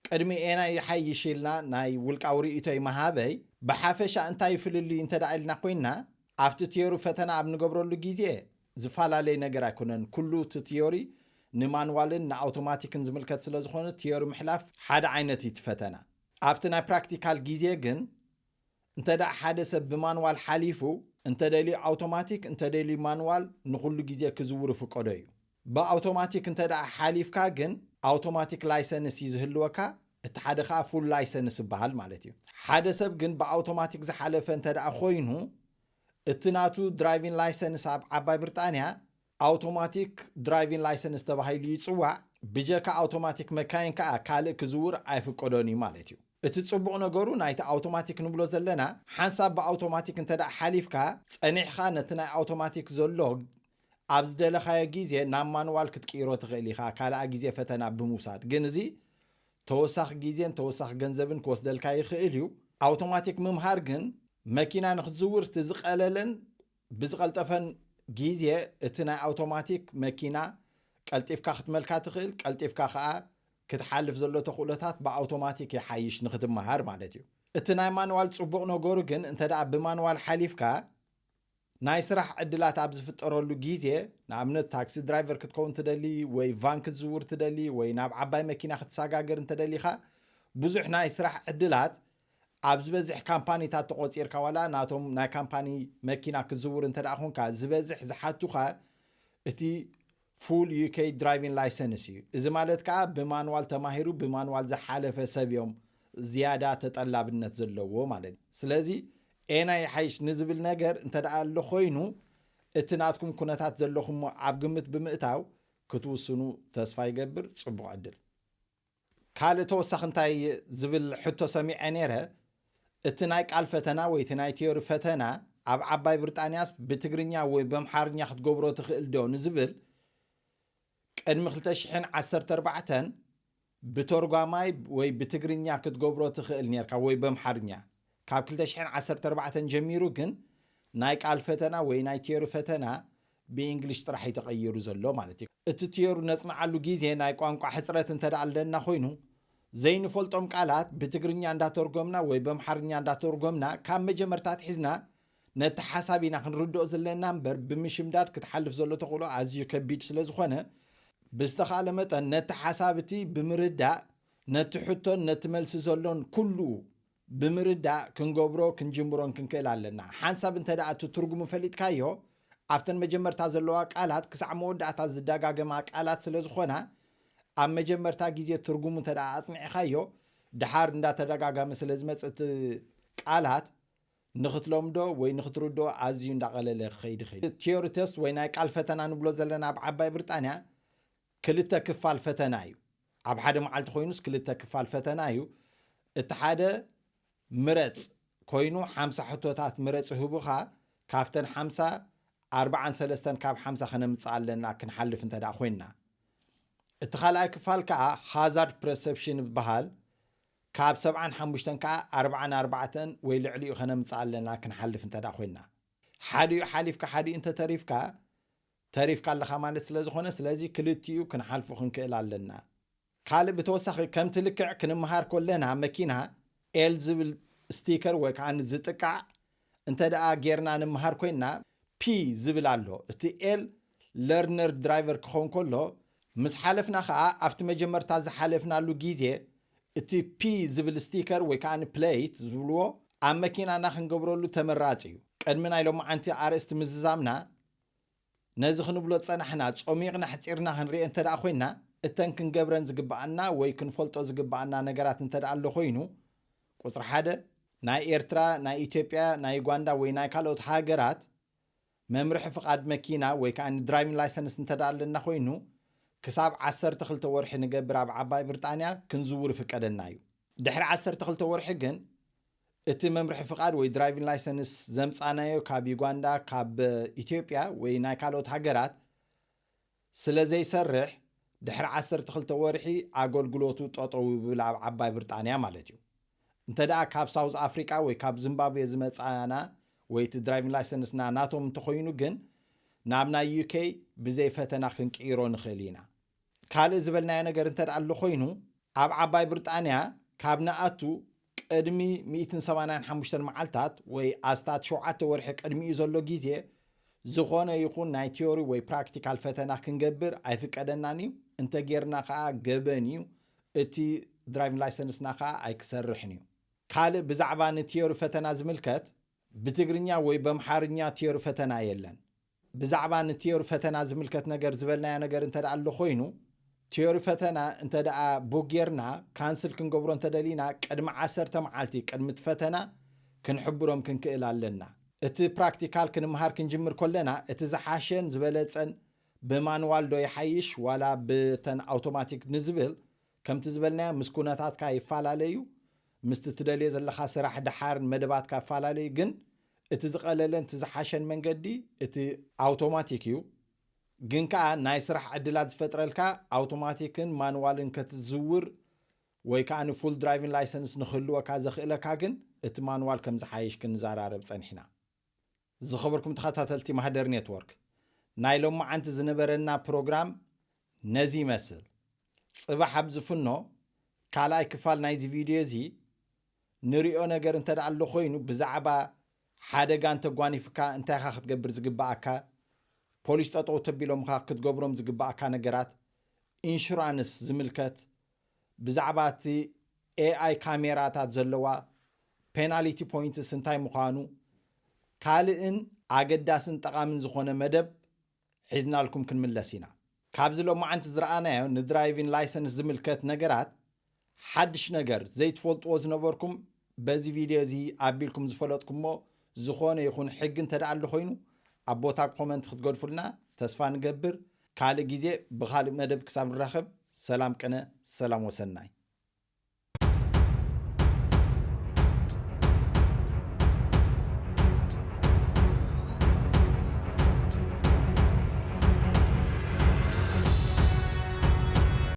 ቅድሚ ኤንኣይ ይሓይሽ ኢልና ናይ ውልቃዊ ርእይቶይ ምሃበይ፣ ብሓፈሻ እንታይ ፍልልዩ እንተ ደኣ ኢልና ኮይንና፣ ኣብቲ ቲዮሪ ፈተና ኣብ ንገብረሉ ግዜ ዝፈላለይ ነገር ኣይኮነን። ኩሉ እቲ ቲዮሪ ንማንዋልን ንኣውቶማቲክን ዝምልከት ስለ ዝኾነ፣ ቲዮሪ ምሕላፍ ሓደ ዓይነት እዩ እቲ ፈተና። ኣብቲ ናይ ፕራክቲካል ግዜ ግን፣ እንተ ደኣ ሓደ ሰብ ብማንዋል ሓሊፉ፣ እንተ ደልዩ ኣውቶማቲክ፣ እንተ ደልዩ ማንዋል ንኹሉ ግዜ ክዝውር ይፍቀዶ እዩ። ብኣውቶማቲክ እንተ ደኣ ሓሊፍካ ግን፣ ኣውቶማቲክ ላይሰንስ እዩ ዝህልወካ፣ እቲ ሓደ ኸኣ ፉል ላይሰንስ ይበሃል ማለት እዩ። ሓደ ሰብ ግን ብኣውቶማቲክ ዝሓለፈ እንተ ደኣ ኮይኑ፣ እቲ ናቱ ድራይቪን ላይሰንስ ኣብ ዓባይ ብሪጣንያ ኣውቶማቲክ ድራይቪን ላይሰንስ ተባሂሉ ይጽዋዕ። ብጀካ ኣውቶማቲክ መካይን ከኣ ካልእ ክዝውር ኣይፍቀዶን እዩ ማለት እዩ። እቲ ጽቡቕ ነገሩ ናይቲ ኣውቶማቲክ ንብሎ ዘለና፣ ሓንሳብ ብኣውቶማቲክ እንተ ደኣ ሓሊፍካ፣ ጸኒሕኻ ነቲ ናይ ኣውቶማቲክ ዘሎ ኣብ ዝደለኻዮ ግዜ ናብ ማንዋል ክትቅይሮ ትኽእል ኢኻ፣ ካልኣ ግዜ ፈተና ብምውሳድ። ግን እዚ ተወሳኺ ግዜን ተወሳኺ ገንዘብን ክወስደልካ ይኽእል እዩ። ኣውቶማቲክ ምምሃር ግን መኪና ንኽትዝውር እቲ ዝቐለለን ብዝቐልጠፈን ግዜ፣ እቲ ናይ ኣውቶማቲክ መኪና ቀልጢፍካ ክትመልካ ትኽእል፣ ቀልጢፍካ ኸኣ ክትሓልፍ ዘሎ ተኽእሎታት ብኣውቶማቲክ ይሓይሽ ንኽትመሃር ማለት እዩ። እቲ ናይ ማንዋል ጽቡቕ ነገሩ ግን፣ እንተ ደኣ ብማንዋል ሓሊፍካ፣ ናይ ስራሕ ዕድላት ኣብ ዝፍጠረሉ ግዜ፣ ንኣብነት ታክሲ ድራይቨር ክትከውን ትደሊ፣ ወይ ቫን ክትዝውር ትደሊ፣ ወይ ናብ ዓባይ መኪና ክትሰጋገር እንተ ደሊኻ፣ ብዙሕ ናይ ስራሕ ዕድላት ኣብ ዝበዝሕ ካምፓኒታት ተቖጺርካ፣ ዋላ ናቶም ናይ ካምፓኒ መኪና ክትዝውር እንተ ደኣ ኾንካ፣ ዝበዝሕ ዝሓቱኻ እቲ ፉል ዩ ኬ ድራይቪንግ ላይሰንስ እዩ። እዚ ማለት ከኣ ብማንዋል ተማሂሩ ብማንዋል ዝሓለፈ ሰብ እዮም ዝያዳ ተጠላብነት ዘለዎ ማለት እዩ። ስለዚ ኤንኣይ ይሓይሽ ንዝብል ነገር እንተ ደኣ ኣሎ ኮይኑ፣ እቲ ናትኩም ኩነታት ዘለኹሞ ኣብ ግምት ብምእታው ክትውስኑ ተስፋ ይገብር። ጽቡቕ ዕድል። ካልእ ተወሳኺ እንታይ ዝብል ሕቶ ሰሚዐ ነይረ፣ እቲ ናይ ቃል ፈተና ወይ እቲ ናይ ቲዮሪ ፈተና ኣብ ዓባይ ብሪጣንያስ ብትግርኛ ወይ በምሓርኛ ክትገብሮ ትኽእል ዶ ንዝብል፣ ቅድሚ ክልተ ሽሕን ዓሰርተ ኣርባዕተን ብተርጓማይ ወይ ብትግርኛ ክትገብሮ ትኽእል ነርካ ወይ በምሓርኛ። ካብ ክልተ ሽሕን ዓሰርተ ኣርባዕተን ጀሚሩ ግን ናይ ቃል ፈተና ወይ ናይ ቲዮሪ ፈተና ብእንግሊሽ ጥራሕ እዩ ተቐይሩ ዘሎ ማለት እዩ። እቲ ቲዮሪ ነጽንዓሉ ግዜ ናይ ቋንቋ ሕጽረት እንተ ደኣ ኣለና ኮይኑ፣ ዘይንፈልጦም ቃላት ብትግርኛ እንዳተርጎምና ወይ በምሓርኛ እንዳተርጎምና ካብ መጀመርታ ኣትሒዝና ነቲ ሓሳብ ኢና ክንርድኦ ዘለና እምበር፣ ብምሽምዳድ ክትሓልፍ ዘሎ ተኽእሎ ኣዝዩ ከቢድ ስለ ዝኾነ፣ ብዝተኻእለ መጠን ነቲ ሓሳብ እቲ ብምርዳእ፣ ነቲ ሕቶን ነቲ መልሲ ዘሎን ኩሉ ብምርዳእ ክንገብሮ ክንጅምሮን ክንክእል ኣለና። ሓንሳብ እንተ ደኣ እቲ ትርጉሙ ፈሊጥካዮ፣ ኣብተን መጀመርታ ዘለዋ ቃላት ክሳዕ መወዳእታ ዝደጋገማ ቃላት ስለ ዝኾና፣ ኣብ መጀመርታ ግዜ ትርጉሙ እንተ ደኣ ኣጽኒዕኻዮ፣ ደሓር እንዳተደጋጋመ ስለ ዝመጽእ እቲ ቃላት ንኽትለምዶ ወይ ንኽትርድኦ ኣዝዩ እንዳቐለለ ክኸይድ ይኽእል። ቲዮሪ ተስት ወይ ናይ ቃል ፈተና ንብሎ ዘለና ኣብ ዓባይ ብሪጣንያ ክልተ ክፋል ፈተና እዩ። ኣብ ሓደ መዓልቲ ኮይኑስ ክልተ ክፋል ፈተና እዩ። እቲ ሓደ ምረጽ ኮይኑ ሓምሳ ሕቶታት ምረጽ ይህቡኻ። ካብተን ሓምሳ ኣርባዓን ሰለስተን ካብ ሓምሳ ከነምጽእ ኣለና ክንሓልፍ እንተ ደኣ ኮይንና። እቲ ካልኣይ ክፋል ከኣ ሃዛርድ ፐርሰፕሽን ይበሃል። ካብ ሰብዓን ሓሙሽተን ከኣ ኣርባዓን ኣርባዕተን ወይ ልዕሊኡ ከነምጽእ ኣለና ክንሓልፍ እንተ ደኣ ኮይንና። ሓዲኡ ሓሊፍካ ሓዲኡ እንተ ተሪፍካ፣ ተሪፍካ ኣለኻ ማለት ስለ ዝኾነ፣ ስለዚ ክልቲኡ ክንሓልፎ ክንክእል ኣለና። ካልእ ብተወሳኺ ከምቲ ልክዕ ክንመሃር ከለና መኪና ኤል ዝብል ስቲከር ወይ ከኣ ዝጥቃዕ እንተ ደኣ ጌርና ንምሃር ኮይንና፣ ፒ ዝብል ኣሎ። እቲ ኤል ለርነር ድራይቨር ክኸውን ከሎ፣ ምስ ሓለፍና ከኣ ኣብቲ መጀመርታ ዝሓለፍናሉ ግዜ እቲ ፒ ዝብል ስቲከር ወይ ከኣ ፕሌት ዝብልዎ ኣብ መኪናና ክንገብረሉ ተመራጺ እዩ። ቅድሚ ናይ ሎማዓንቲ ኣርእስቲ ምዝዛምና፣ ነዚ ክንብሎ ዝጸናሕና ጾሚቕና ሕጺርና ክንሪኦ እንተ ደኣ ኮይንና፣ እተን ክንገብረን ዝግብኣና ወይ ክንፈልጦ ዝግብኣና ነገራት እንተ ደኣ ኣሎ ኮይኑ፣ ቁጽሪ ሓደ፣ ናይ ኤርትራ፣ ናይ ኢትዮጵያ፣ ናይ ዩጋንዳ ወይ ናይ ካልኦት ሃገራት መምርሒ ፍቓድ መኪና ወይ ከኣ ድራይቪንግ ላይሰንስ እንተ ደኣ ኣለና ኮይኑ፣ ክሳብ ዓሰርተ ክልተ ወርሒ ንገብር ኣብ ዓባይ ብሪጣንያ ክንዝውር ይፍቀደና እዩ። ድሕሪ ዓሰርተ ክልተ ወርሒ ግን እቲ መምርሒ ፍቓድ ወይ ድራይቪንግ ላይሰንስ ዘምጻናዮ ካብ ዩጋንዳ፣ ካብ ኢትዮጵያ ወይ ናይ ካልኦት ሃገራት ስለ ዘይሰርሕ፣ ድሕሪ ዓሰርተ ክልተ ወርሒ ኣገልግሎቱ ጠጠው ይብል ኣብ ዓባይ ብሪጣንያ ማለት እዩ። እንተ ደኣ ካብ ሳውዝ ኣፍሪቃ ወይ ካብ ዚምባብዌ ዝመጻና ወይ እቲ driving license ና ናቶም እንተኾይኑ ግን ናብ ናይ UK ብዘይ ፈተና ክንቅይሮ ንኽእል ኢና። ካልእ ዝበልናዮ ነገር እንተ ደኣ ኣሎ ኮይኑ ኣብ ዓባይ ብሪጣንያ ካብ ንኣቱ ቅድሚ ሚእትን ሰማንያን ሓሙሽተን መዓልታት ወይ ኣስታት ሸውዓተ ወርሒ ቅድሚኡ ዘሎ ግዜ ዝኾነ ይኹን ናይ ቲዮሪ ወይ ፕራክቲካል ፈተና ክንገብር ኣይፍቀደናን እዩ። እንተ ጌርና ከኣ ገበን እዩ። እቲ ድራይቪንግ ላይሰንስና ከኣ ኣይክሰርሕን እዩ። ካልእ ብዛዕባ ንቲዮሪ ፈተና ዝምልከት ብትግርኛ ወይ በምሓርኛ ቲዮሪ ፈተና የለን። ብዛዕባ ንቲዮሪ ፈተና ዝምልከት ነገር ዝበልናዮ ነገር እንተ ደኣ ኣሎ ኮይኑ ቲዮሪ ፈተና እንተ ደኣ ቡክ ጌርና ካንስል ክንገብሮ እንተ ደሊና ቅድሚ ዓሰርተ መዓልቲ ቅድሚ እቲ ፈተና ክንሕብሮም ክንክእል ኣለና። እቲ ፕራክቲካል ክንምሃር ክንጅምር ከለና እቲ ዝሓሸን ዝበለጸን ብማንዋል ዶ ይሓይሽ ዋላ ብተን ኣውቶማቲክ ንዝብል ከምቲ ዝበልናዮ ምስ ኩነታትካ ይፈላለዩ፣ ምስቲ ትደልዮ ዘለኻ ስራሕ ደሓር መደባትካ ይፈላለዩ። ግን እቲ ዝቐለለን እቲ ዝሓሸን መንገዲ እቲ ኣውቶማቲክ እዩ። ግን ከኣ ናይ ስራሕ ዕድላት ዝፈጥረልካ ኣውቶማቲክን ማንዋልን ከትዝውር ወይ ከኣ ንፉል ድራይቪንግ ላይሰንስ ንክህልወካ ዘኽእለካ ግን እቲ ማንዋል ከም ዝሓይሽ ክንዘራረብ ጸኒሕና። ዝኸበርኩም ተኸታተልቲ ማህደር ኔትወርክ፣ ናይ ሎማዓንቲ ዝነበረና ፕሮግራም ነዚ ይመስል። ጽባሕ ኣብ ዝፍኖ ካልኣይ ክፋል ናይዚ ቪድዮ እዚ ንሪኦ ነገር እንተ ደኣ ኣሎ ኮይኑ ብዛዕባ ሓደጋ እንተጓኒፍካ እንታይ ኢኻ ክትገብር ዝግብኣካ፣ ፖሊስ ጠጠው ተቢሎምኻ ክትገብሮም ዝግብኣካ ነገራት፣ ኢንሹራንስ ዝምልከት፣ ብዛዕባ እቲ ኤኣይ ካሜራታት ዘለዋ፣ ፔናሊቲ ፖይንትስ እንታይ ምዃኑ፣ ካልእን ኣገዳስን ጠቓምን ዝኾነ መደብ ሒዝናልኩም ክንምለስ ኢና። ካብዚ ሎማዓንቲ ዝረኣናዮ ንድራይቪን ላይሰንስ ዝምልከት ነገራት ሓድሽ ነገር ዘይትፈልጥዎ ዝነበርኩም በዚ ቪድዮ እዚ ኣቢልኩም ዝፈለጥኩሞ ዝኾነ ይኹን ሕጊ እንተ ደኣ ኣሎ ኮይኑ ኣብ ቦታ ኮመንት ክትገድፉልና ተስፋ ንገብር። ካልእ ግዜ ብኻልእ መደብ ክሳብ ንራኸብ ሰላም ቅነ፣ ሰላም ወሰናይ።